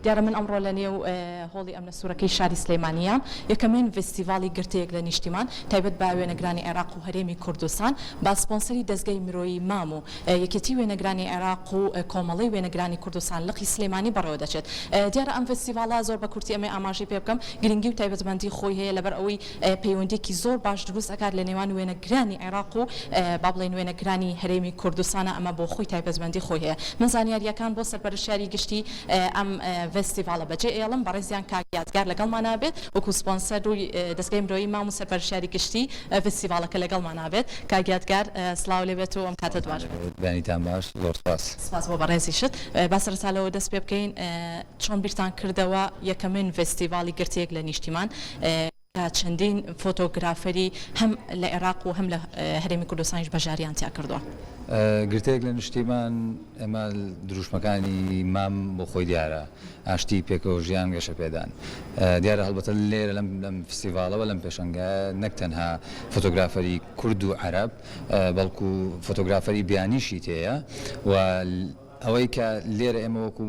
دیارە من ئەمڕۆ لە نێو هۆڵی ئەمنە سوورەکەی شاری سلێمانییام، یەکەمین ڤیستیڤاڵی گرتەیەک لە نیشتیمان تایبەت بە وێنەگرانی عێراق و هەرێمی کوردستان بە سپۆنسەری دەزگای مرۆیی مام و یەکێتی وێنەگرانی عێراق و کۆمەڵەی وێنەگرانی کوردستان لقی سلێمانی بەڕێوە دەچێت. دیارە ئەم ڤیستیڤاڵە زۆر بە کورتی ئەمەی ئاماژەی پێ بکەم گرنگی و تایبەتمەندی خۆی هەیە لەبەر ئەوەی پەیوەندیەکی زۆر باش دروست ئەکات لە نێوان وێنەگرانی عێراق و با بڵێین وێنەگرانی هەرێمی کوردستانە ئەمە بۆ خۆی تایبەتمەندی خۆی هەیە من زانیاریەکان بۆ سەرپەرشتیاری گشتی ئەم ڤێستیڤاڵە بەجێ ئێڵم بەڕێزیان کاک یادگار لەگەڵمانا بێت وەکو سپۆنسەروی دەزگای مرۆیی مام و سەرپەرشتیاری گشتی ڤێستیڤاڵەکە لەگەڵمانا بێت کاک یادگار سڵاو لێ بێت و ئەم کاتەت باش بێت. بەیانیتان باش زۆر سوپاس. سپاس بۆ بەڕێزیشت. با سەرەتا لەوە دەست پێ بکەین چۆن بیرتان کردەوە یەکەمین ڤێستیڤاڵی گرتەیەک لە نیشتیمان کە چەندین فۆتۆگرافەری هەم لە عێراق و هەم لە هەرێمی کوردستانیش بەشداریان تیا کردووە؟ گرتەیەک لە نیشتیمان، ئێمە دروشمەکانی مام بۆ خۆی دیارە، ئاشتی، پێکەوە ژیان، گەشەپێدان. دیارە هەڵبەتە لێرە لەم لەم فستیڤاڵە و لەم پێشەنگایە نەک تەنها فۆتۆگرافەری کورد و عەرەب، بەڵکو فۆتۆگرافەری بیانیشی تێیە و ئەوەی کە لێرە ئێمە وەکو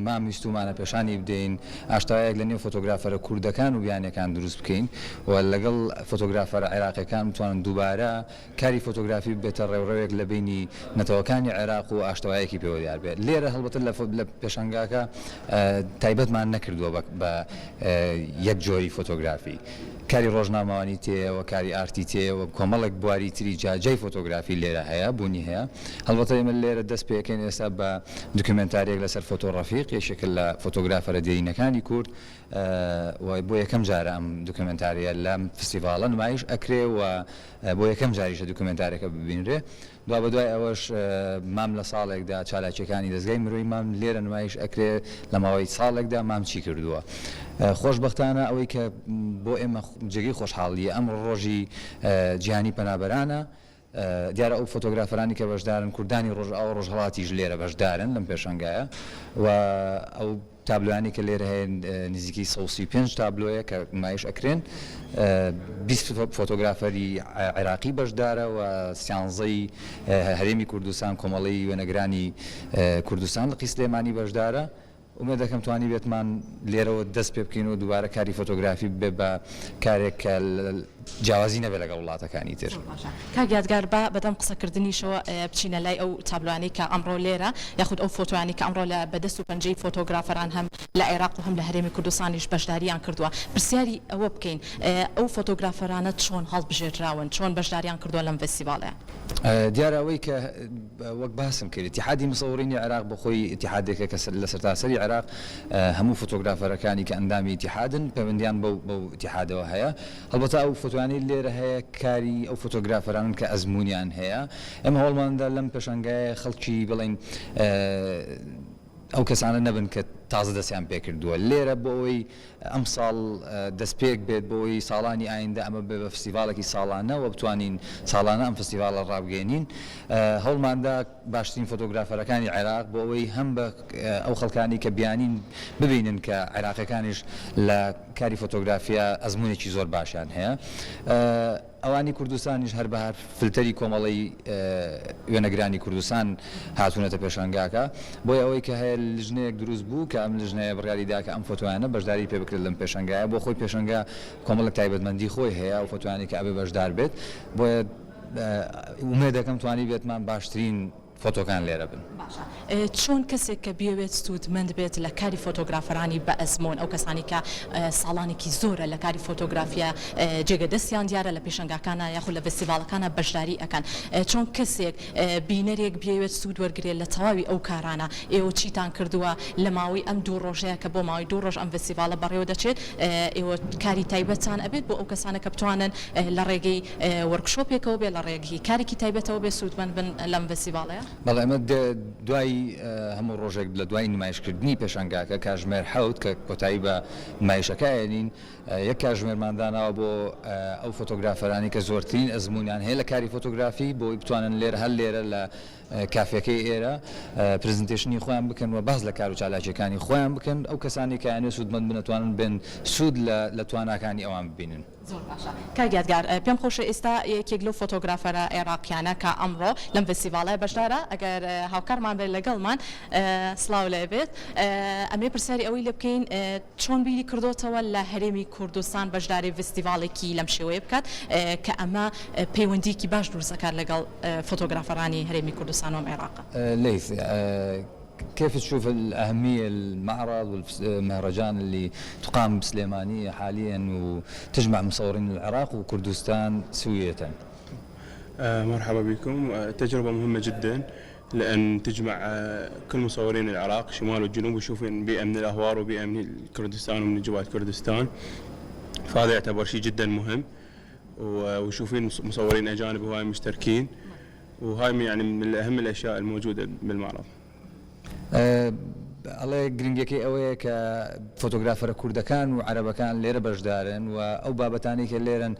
مام ویستوومانە پێشانی بدەین، ئاشتەوایەک لە نێو فۆتۆگرافەرە کوردەکان و بیانیەکان دروست بکەین و لەگەڵ فۆتۆگرافەرە عێراقیەکان بتوانن دووبارە کاری فۆتۆگرافی ببێتە ڕێوڕەوێک لە بەینی نەتەوەکانی عێراق و ئاشتەوایەکی پێوە دیار بێت. لێرە هەڵبەتە لە پێشانگاکە تایبەتمان نەکردووە بە یەک جۆری فۆتۆگرافی. کاری ڕۆژنامەوانی تێیە و کاری ئارتی تێیە و کۆمەڵێک بواری تری جیاجیای فۆتۆگرافی لێرە هەیە، بوونی هەیە. هەڵبەتە ئێمە لێرە دەست پێکەین ئێستا بە دوکیومێنتارییەک لەسەر فۆتۆ ڕەفیق، یەکێکە لە فۆتۆگرافەرە دێرینەکانی کورد و بۆ یەکەم جارە ئەم دوکیومێنتارییە لەم فستیڤاڵە نمایش ئەکرێ و بۆ یەکەم جاریشە دوکیومێنتارەکە ببینرێ. دوابەدوای ئەوەش مام لە ساڵێکدا چالاکیەکانی دەزگای مرۆی مام لێرە نمایش ئەکرێ لە ماوەی ساڵێکدا مام چی کردووە. خۆشبەختانە ئەوەی کە بۆ ئێمە جێگەی خۆشحاڵیە ئەمڕۆ ڕۆژی جیهانی پەنابەرانە دیارە ئەو فۆتۆگرافەرانی کە بەشدارن کوردانی ڕۆژئاوا و ڕۆژهەڵاتیش لێرە بەشدارن لەم پێشانگایە و ئەو تابلۆیانەی کە لێرە هەیە نزیکەی 135 تابلۆیە کە نمایش ئەکرێن، 20 فۆتۆگرافەری عێراقی بەشدارە و سیانزەی هەرێمی کوردستان کۆمەڵەی وێنەگرانی کوردستان لقی سلێمانی بەشدارە. ئومێد دەکەم توانیبێتمان لێرەوە دەست پێ بکەین و دووبارە کاری فۆتۆگرافی ببێ بە کارێک کە جیاوازی نەبێت لەگەڵ وڵاتەکانی تر. زۆر باشە کاک یادگار با بەدەم قسەکردنیشەوە بچینە لای ئەو تابلۆیانەی کە ئەمڕۆ لێرە یاخود ئەو فۆتۆیانەی کە ئەمڕۆ لە بە دەست و پەنجەی فۆتۆگرافەران هەم لە عێراق و هەم لە هەرێمی کوردستانیش بەشداریان کردووە پرسیاری ئەوە بکەین ئەو فۆتۆگرافەرانە چۆن هەڵبژێردراون چۆن بەشداریان کردووە لەم ڤێستیڤاڵەیا؟ دیارە ئەوەی کە وەک باسم کرد ئیتیحادی مصورینی عێراق بۆ خۆی ئیتیحادێکە کە لە سەرتاسەری عێراق هەموو فۆتۆگرافەرەکانی کە ئەندامی ئیتیحادن پەیوەندیان بەو بەو ئیتیحادەوە هەیە هەڵبەتە ئەو فۆتۆیانەی لێرە هەیە کاری ئەو فۆتۆگرافەرانن کە ئەزموونیان هەیە ئێمە هەوڵماندا لەم پێشانگایە خەڵکی بڵێین ئەو کەسانە نەبن کە تازە دەستیان پێکردووە لێرە بۆ ئەوەی ئەمساڵ دەستپێک بێت بۆ ئەوەی ساڵانی ئایندە ئەمە ببێت بە فستیڤاڵێکی ساڵانە و بتوانین ساڵانە ئەم فستیڤاڵە ڕابگەیەنین هەوڵماندا باشترین فۆتۆگرافەرەکانی عێراق بۆ ئەوەی هەم بە ئەو خەڵکانی کە بیانین ببینن کە عێراقیەکانیش لە کاری فۆتۆگرافیا ئەزموونێکی زۆر باشیان هەیە. ئەوانی کوردستانیش هەر بە هەر فلتەری کۆمەڵەی وێنەگرانی کوردستان هاتوونەتە پێشانگاکە، بۆیە ئەوەی کە هەیە لجنەیەک دروست بوو کە ئەم لجنەیە بڕیاری دا کە ئەم فۆتۆیانە بەشداری پێ بکرێت لەم پێشانگایە، بۆ خۆی پێشانگا کۆمەڵێک تایبەتمەندی خۆی هەیە ئەو فۆتۆیانەی کە ئەبێ بەشدار بێت، بۆیە ئومێدەکەم توانیبێتمان باشترین. فۆتۆکان لێرە بن. باشە چۆن کەسێک کە بیەوێت سوودمەند بێت لە کاری فۆتۆگرافەرانی بە ئەزموون ئەو کەسانی کە ساڵانێکی زۆرە لە کاری فۆتۆگرافیا جێگە دەستیان دیارە لە پێشەنگاکانا یاخود لە ڤستیڤاڵەکانا بەشداری ئەکەن چۆن کەسێک بینەرێک بیەوێت سوود وەرگرێت لە تەواوی ئەو کارانە ئێوە چیتان کردووە لە ماوەی ئەم دوو ڕۆژەیە کە بۆ ماوەی دوو ڕۆژ ئەم ڤستیڤاڵە بەڕێوە دەچێت ئێوە کاری تایبەتتان ئەبێت بۆ ئەو کەسانە کە بتوانن لە ڕێگەی وۆرکشۆپێکەوە بێ لە ڕێگهی کارێکی تایبەتەوە بێ سوودمەند بن لەم ڤستیڤاڵەیا؟ بەڵێ ئەمە دوای هەموو ڕۆژێک لە دوای نمایشکردنی پێشانگاکە کاژمێر حەوت کە کۆتایی بە نمایشەکە ئەیەنین یەک کاژمێرمان داناوە بۆ ئەو فۆتۆگرافەرانەی کە زۆرترین ئەزموونیان هەیە لە کاری فۆتۆگرافی بۆی بتوانن لێرە هەر لێرە لە. کافێکەی ئێرە presentation ی خۆیان بکەن و باس لە کار و چالاکیەکانی خۆیان بکەن ئەو کەسانەی کە ئەیانەوێت سوودمەند بن ئەتوانن بێن سوود لە لە تواناکانی ئەوان ببینن. زۆر باشە کاک یادگار پێم خۆشە ئێستا یەکێک لەو فۆتۆگرافەرە عێراقیانە کە ئەمڕۆ لەم ڤێستیڤاڵە بەشدارە ئەگەر هاوکارمان بێت لەگەڵمان سڵاو لێ بێت ئەمەوێ پرسیاری ئەوەی لێ بکەین چۆن بیری کردۆتەوە لە هەرێمی کوردستان بەشداری ڤستیڤاڵێکی لەم شێوەیە بکات کە ئەمە پەیوەندیەکی باش دروست ئەکات لەگەڵ فۆتۆگرافەرانی هەرێمی کوردستان و ئەم عێراقە؟ ليث كيف تشوف الأهمية المعرض والمهرجان اللي تقام بسليمانية حاليا وتجمع مصورين العراق وكردستان سوية؟ مرحبا بكم تجربة مهمة جدا لأن تجمع كل مصورين العراق شمال والجنوب ويشوفون بيئة من الأهوار وبيئة من الكردستان ومن جبال كردستان فهذا يعتبر شيء جدا مهم ويشوفين مصورين أجانب هواي مشتركين وهاي يعني من أهم الأشياء الموجودة بالمعرض. ئەڵێ گرنگیەکەی ئەوەیە کە فۆتۆگرافەرە کوردەکان و عەرەبەکان لێرە بەشدارن و ئەو بابەتانەی کە لێرەن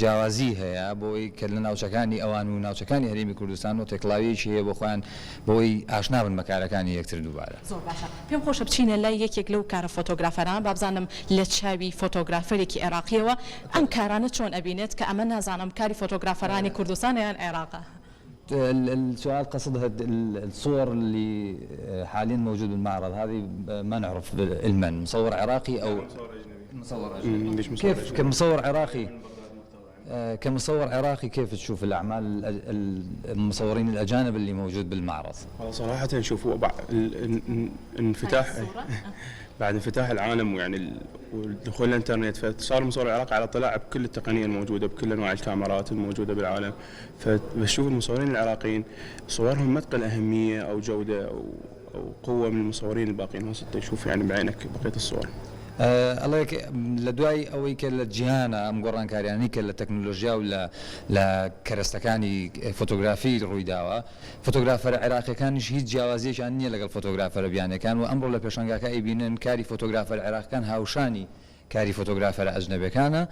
جیاوازی هەیە بۆی کە لە ناوچەکانی ئەوان و ناوچەکانی هەرێمی کوردستان و تێکڵاویەکی هەیە بۆ خۆیان بۆی ئاشنا بن بە کارەکانی یەکتر دووبارە. زۆر باشە پێم خۆشە بچینە لای یەکێک لەو کارە فۆتۆگرافەرانە بابزانم لە چاوی فۆتۆگرافەرێکی عێراقیەوە ئەم کارانە چۆن ئەبینێت کە ئەمە نازانم کاری فۆتۆگرافەرانی کوردستانە یان عێراقە. السؤال قصدها الصور اللي حاليا موجود بالمعرض هذه ما نعرف المن مصور عراقي او مصور اجنبي مصور اجنبي ليش مصور كيف كمصور عراقي كمصور عراقي كيف تشوف الاعمال المصورين الاجانب اللي موجود بالمعرض؟ والله صراحة شوفوا انفتاح بعد انفتاح العالم ويعني ودخول الانترنت فصار المصور العراقي على اطلاع بكل التقنيه الموجوده بكل انواع الكاميرات الموجوده بالعالم فبشوف المصورين العراقيين صورهم ما تقل اهميه او جوده او او قوه من المصورين الباقيين هسه تشوف يعني بعينك بقيه الصور. ئەڵێ لە دوای ئەوەی کە لە جیهانە ئەم گۆڕانکاریانەی کە لە تەکنۆلۆژیا و لە لە کەرەستەکانی فۆتۆگرافی ڕوویداوە فۆتۆگرافەرە عێراقیەکانیش هیچ جیاوازیەکیان نییە لەگەڵ فۆتۆگرافەرە بیانیەکان و ئەمڕۆ لە پێشانگاکە ئەیبینن کاری فۆتۆگرافەرە عێراقیەکان هاوشانی کاری فۆتۆگرافەرە ئەجنەبیەکانە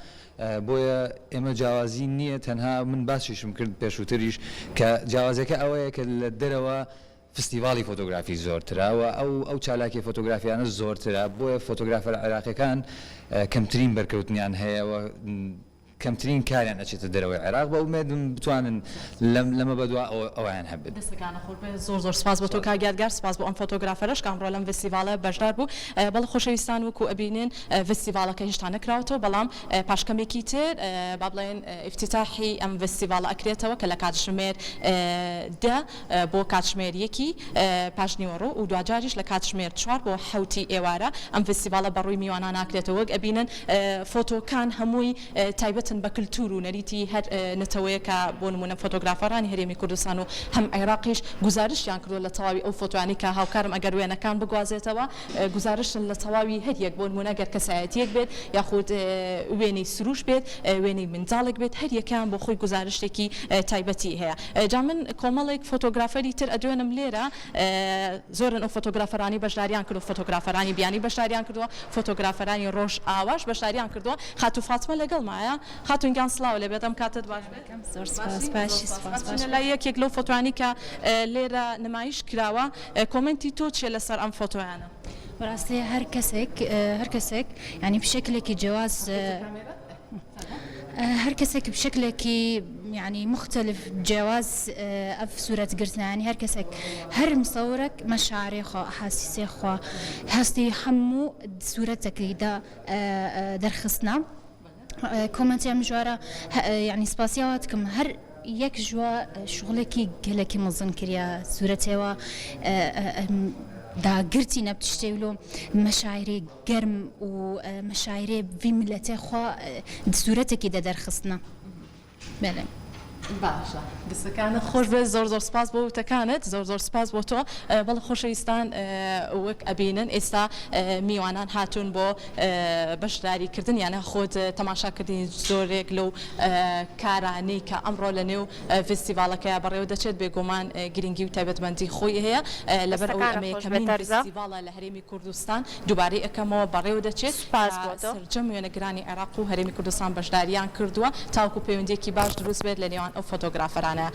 بۆیە ئێمە جیاوازی نییە تەنها من باسیشم کرد پێشووتریش کە جیاوازیەکە ئەوەیە کە لە دەرەوە فستیڤاڵی فۆتۆگرافی زۆرترە و ئەو ئەو چالاکیە فۆتۆگرافیانە زۆرترە بۆیە فۆتۆگرافەرە عێراقیەکان کەمترین بەرکەوتنیان هەیە و کەمترین کاریان ئەچێتە دەرەوەی عێراق بە ئومێدم بتوانن لەم لەمە بەدوا ئەوەیان هەبێت. دەستەکانت خۆش بێت زۆر زۆر سپاس بۆ تۆ کاک یادگار سپاس بۆ ئەم فۆتۆگرافەرەش کە ئەمڕۆ لەم ڤستیڤاڵە بەشدار بوو بەڵێ خۆشەویستان وەکو ئەبینن ڤستیڤاڵەکە هێشتا نەکراوەتەوە بەڵام پاش کەمێکی تر با بڵێن ئیفتیتاحی ئەم ڤستیڤاڵە ئەکرێتەوە کە لە کاتژمێر دە بۆ کاتژمێر یەکی پاشنیوەڕۆ و دواجاریش لە کاتژمێر چوار بۆ حەوتی ئێوارە ئەم ڤستیڤاڵە بەڕووی میوانان ناکرێتەوە وەک ئەبینن فۆتۆکان هەمووی تایبەتن بە کلتور و نەریتی هەر نەتەوەیەکە بۆ نموونە فۆتۆگرافەرانی هەرێمی کوردستان و هەم عێراقیش گوزارشتیان کردووە لە تەواوی ئەو فۆتۆیانەی کە هاوکارم ئەگەر وێنەکان بگوازێتەوە گوزارشتن لە تەواوی هەر یەک بۆ نموونە گەر کەسایەتییەک بێت یاخود وێنەی سروشت بێت وێنەی منداڵێک بێت هەر یەکەیان بۆ خۆی گوزارشتێکی تایبەتی هەیە جا من کۆمەڵێک فۆتۆگرافەری تر ئەدوێنم لێرە زۆرن ئەو فۆتۆگرافەرانەی بەشداریان کردووە فۆتۆگرافەرانی بیانی بەشداریان کردووە فۆتۆگرافەرانی ڕۆژئاواش بەشداریان کردووە خاتوو فاتمە لەگەڵمایە خاتوون گیان سڵاو لێبێت ئەم کاتەت باش بێت زۆر سپاس باشی سپاس بچینە لای یەکێک لەو فۆتۆیانەی کە لێرە نمایش کراوە کۆمێنتی تۆ چیە لەسەر ئەم فۆتۆیانە؟ بەڕاستی هەر کەسێک هەر کەسێک یانی بشکلێکی جیاواز هەر کەسێک بشکلێکی یانی مختلف جیاواز ئەف سورەت گرتنە یانی هەر کەسێک هەر مصورەک مەشاعرێ خوا ئەحاسیسێ خوا هەستی هەموو سورەتەکەی دا دەرخستنە کۆمەنتی ئەم ژوارە یانی سپاسی ئەوە دکەم هەر یەک ژوە شغلێکی گەلەکی مەزن کریا سورەتێوە داگرتی نەبتشتێ ولۆ مەشاعرێ گەرم و مەشاعرێ ڤی ملەتێ خوا سورەتێکی دە دەرخستنە بەلێ. باشە دەستەکانت خۆش بێت زۆر زۆر سپاس بۆ وتەکانت زۆر زۆر سپاس بۆ تۆ بەڵێ خۆشەویستان وەک ئەبینن ئێستا میوانان هاتوون بۆ بەشداری کردن یان خۆت تەماشا کردنی زۆرێک لەو کارانەی کە ئەمڕۆ لە نێو ڤستیڤاڵەکەیا بەڕێوە دەچێت بێگۆمان گرنگی و تایبەتمەندی خۆی هەیە لەبەر ئەوەی دەستەکانت ئەمە خۆش بێت یەکەمین تەرزە. ڤستیڤاڵە لە هەرێمی کوردستان دووبارەی ئەکەمەوە بەڕێوە دەچێت سوپاس کە بۆ تۆ. سەرجەم وێنەگرانی عێراق و هەرێمی کوردستان بەشداریان کردووە تاوەکو پەیوەندیەکی باش دروست بێت لە نێوان ئەو فۆتۆگرافەرانە.